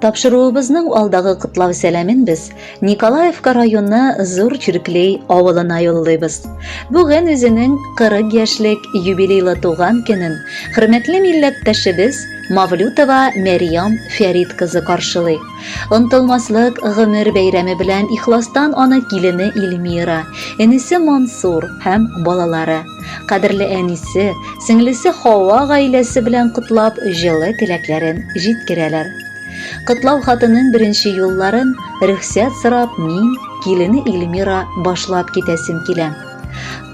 Тапшыруыбызның алдагы котлау сәламен без Николаевка районы Зур Чирклей авылына юллыйбыз. Бүген үзенең 40 яшьлек юбилейлы туган көнен хөрмәтле милләттәшебез Мавлютова Мәрьям Фәрит кызы каршылый. Онтылмаслык гомер бәйрәме белән ихластан аны килене Эльмира, энесе Мансур һәм балалары, кадерле әнисе, сеңлесе Хава гаиләсе белән котлап, җылы теләкләрен җиткерәләр. Котлау хатының беренче юлларын рөхсәт сорап мин, килене Эльмира, башлап китәсем килә.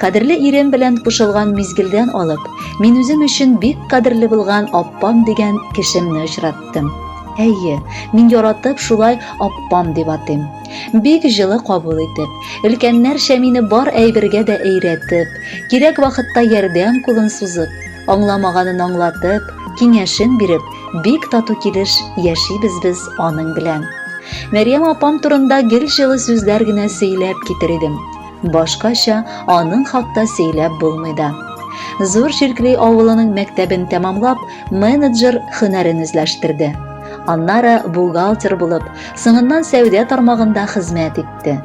Кадерле ирем белән кушылган мизгелдән алып, мин үзем өчен бик кадерле булган аппам дигән кешемне очраттым. Әйе, мин яратып шулай аппам дип атыйм. Бик җылы кабул итеп, өлкәннәрчә мине бар әйбергә дә өйрәтеп, кирәк вакытта ярдәм кулын сузып, аңламаганын аңлатып, киңәшен биреп, бик тату килеш яшибез без аның белән. Мәрьям апам турында гел җылы сүзләр генә сөйләп китер идем. Башкача аның хакта сөйләп булмый да. Зур Чиркли авылының мәктәбен тәмамлап, менеджер һөнәрен үзләштерде. Аннары бухгалтер булып, соңыннан сәүдә тармагында хезмәт итте.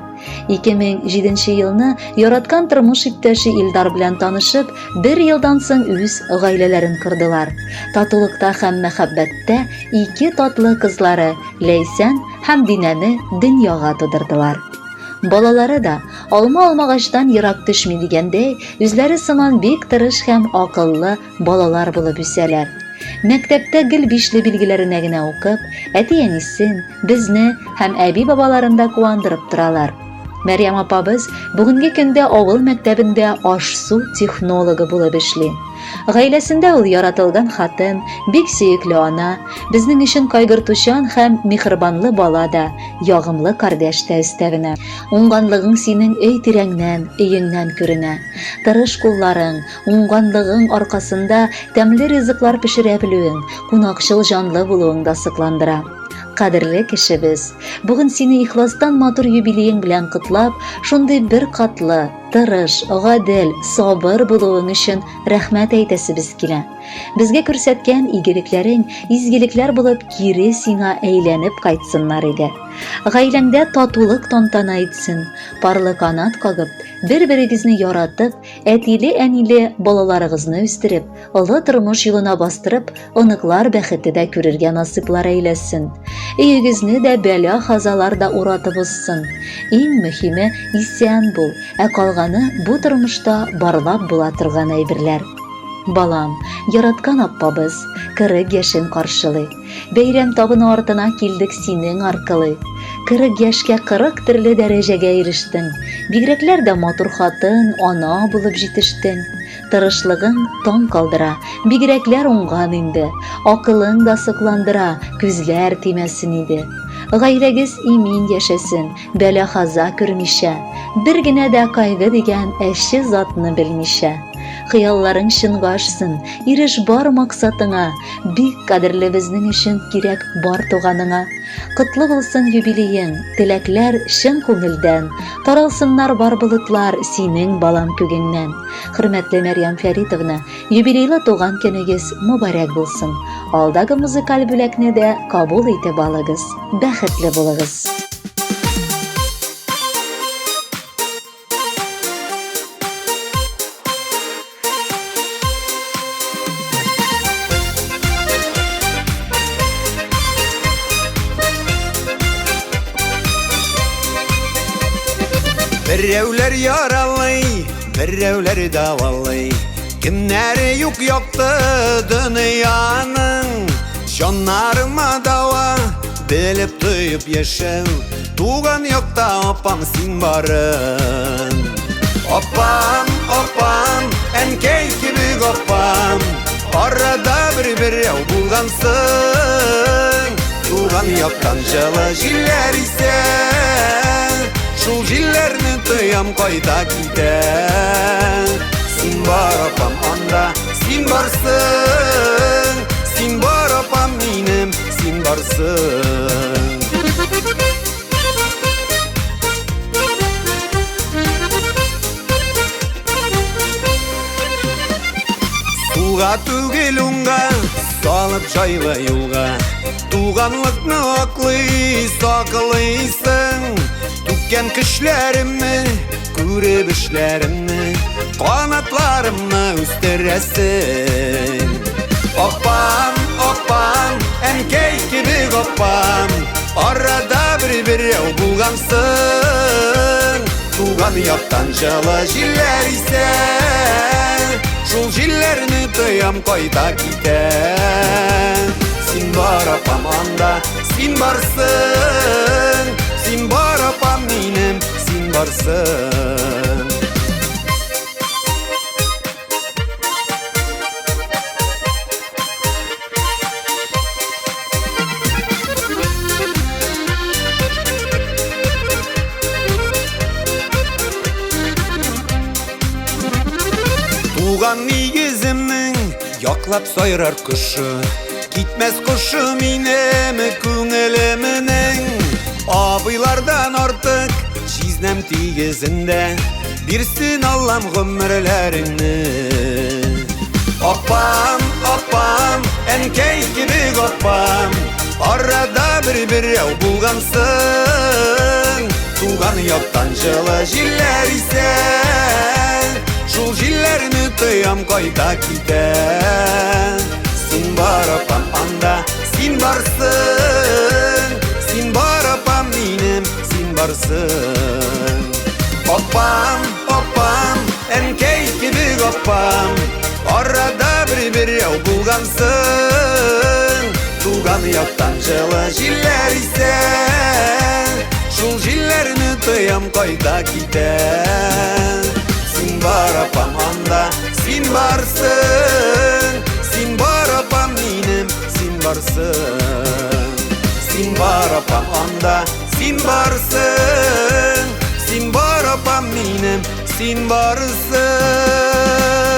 2007 елны яраткан тормыш иптәше Илдар белән танышып, бер елдан соң үз гаиләләрен кордылар. Татулыкта һәм мәхәббәттә ике татлы кызлары Ләйсән һәм Динәне дөньяга тудырдылар. Балалары да, алма алмагачтан ерак төшми дигәндәй, үзләре сыман бик тырыш һәм акыллы балалар булып үсәләр. Мәктәптә гел бишле билгеләренә генә укып, әти-әнисен, безне һәм әби-бабаларын да куандырып торалар. Мәрьям апабыз бүгенге көндә авыл мәктәбендә аш-су технологы булып эшли. Гаиләсендә ул яратылган хатын, бик сөекле ана, безнең өчен кайгыртучан һәм миһербанлы бала да, ягымлы кардәш тә өстәвенә. Уңганлыгың синең өй тирәңнән, өеңнән күренә. Тырыш кулларың, уңганлыгың аркасында тәмле ризыклар пешерә белүең, кунакчыл җанлы булуың да сокландыра. Кадерле кешебез, бүген сине ихластан матур юбилеең белән котлап, шундый беркатлы, тырыш, гадел, сабыр булуың өчен рәхмәт әйтәсебез килә. Безгә күрсәткән игелекләрең изгелекләр булып кире сиңа әйләнеп кайтсыннар иде. Гаиләңдә татулык тантана итсен, парлы канат кагып, бер-берегезне яратып, әтиле-әниле балаларыгызны үстереп, олы тормыш юлына бастырып, оныклар бәхете дә күрергә насыйплар әйләсен. Өегезне дә бәла-хазалар да уратып узсын. Иң мөһиме, исән бул, ә калганы бу тормышта барлап була торган әйберләр. Балам, яраткан аппабыз, 40 яшен каршылый. Бәйрәм табыны артына килдек синең аркылы. 40 яшькә 40 төрле дәрәҗәгә ирештең. Бигрәкләр дә матур хатын, ана булып җитештең. Тырышлыгың таң калдыра, бигрәкләр уңган инде. Акылың да сокландыра, күзләр тимәсен иде. Гаиләгез имин яшәсен, бәла-хаза күрмичә, бер генә дә кайгы дигән әче затны белмичә. Хыялларың чынга ашсын, иреш бар максатыңа, бик кадерле безнең өчен кирәк бар туганыңа. Котлы булсын юбилеең, теләкләр чын күңелдән, таралсыннар бар болытлар синең балам күгеңнән. Хөрмәтле Мәрьям Фәритовна, юбилейлы туган көнегез мөбарәк булсын. Алдагы музыкаль бүләкне дә кабул итеп алыгыз. Бәхетле булыгыз. Берәүләр яралый, берәүләр дәвалый. Кемнәре юк якты дөньяның. Җаннарыма дава, белеп тоеп яшәү. Туган якта апам син барын. Апам, апам, әнкәй кебек апам. Арада бер берәү булгансың. Туган яктан җылы җилләр исә. Шул җилләрне тоям кайда китә. Син бар апам анда, син барсың. Син бар апам минем, син барсың. Сулга түгел уңга, салып җайлы юлга. Туганлыкны аклый, саклыйсың. Түккән көчләремне, күреп эшләремне, канатларымны үстерәсең. Апам, апам, әнкәй кебек апам, арада бер берәү булгансың. Туган яктан җылы җилләр исә, шул җилләрне тоям кайда китә. Син бар, апам, анда, син барсың, син бар, апам минем, син барсың. Туган нигеземнең яклап сайрар кошы, китмәс кошы минем күңелемнең. Абыйлардан артык җизнәм тигезендә, бирсен Аллам гомерләреңне. Апам, апам, әнкәй кебек апам, арада бер берәү булгансың. Туган яктан җылы җилләр исә, шул җилләрне тоям кайда китә. Син бар, апам, анда, син барсың, син бар, апам минем, син барсың. Апам, апам, әнкәй кебек апам, арада бер берәү булгансың. Туган яктан җылы җилләр исә, шул җилләрне тоям кайда китә. Син бар, апам, анда, син барсың, син бар, апам минем, син барсың. Син бар, апам, анда, син барсың, син бар, апам минем, син барсың.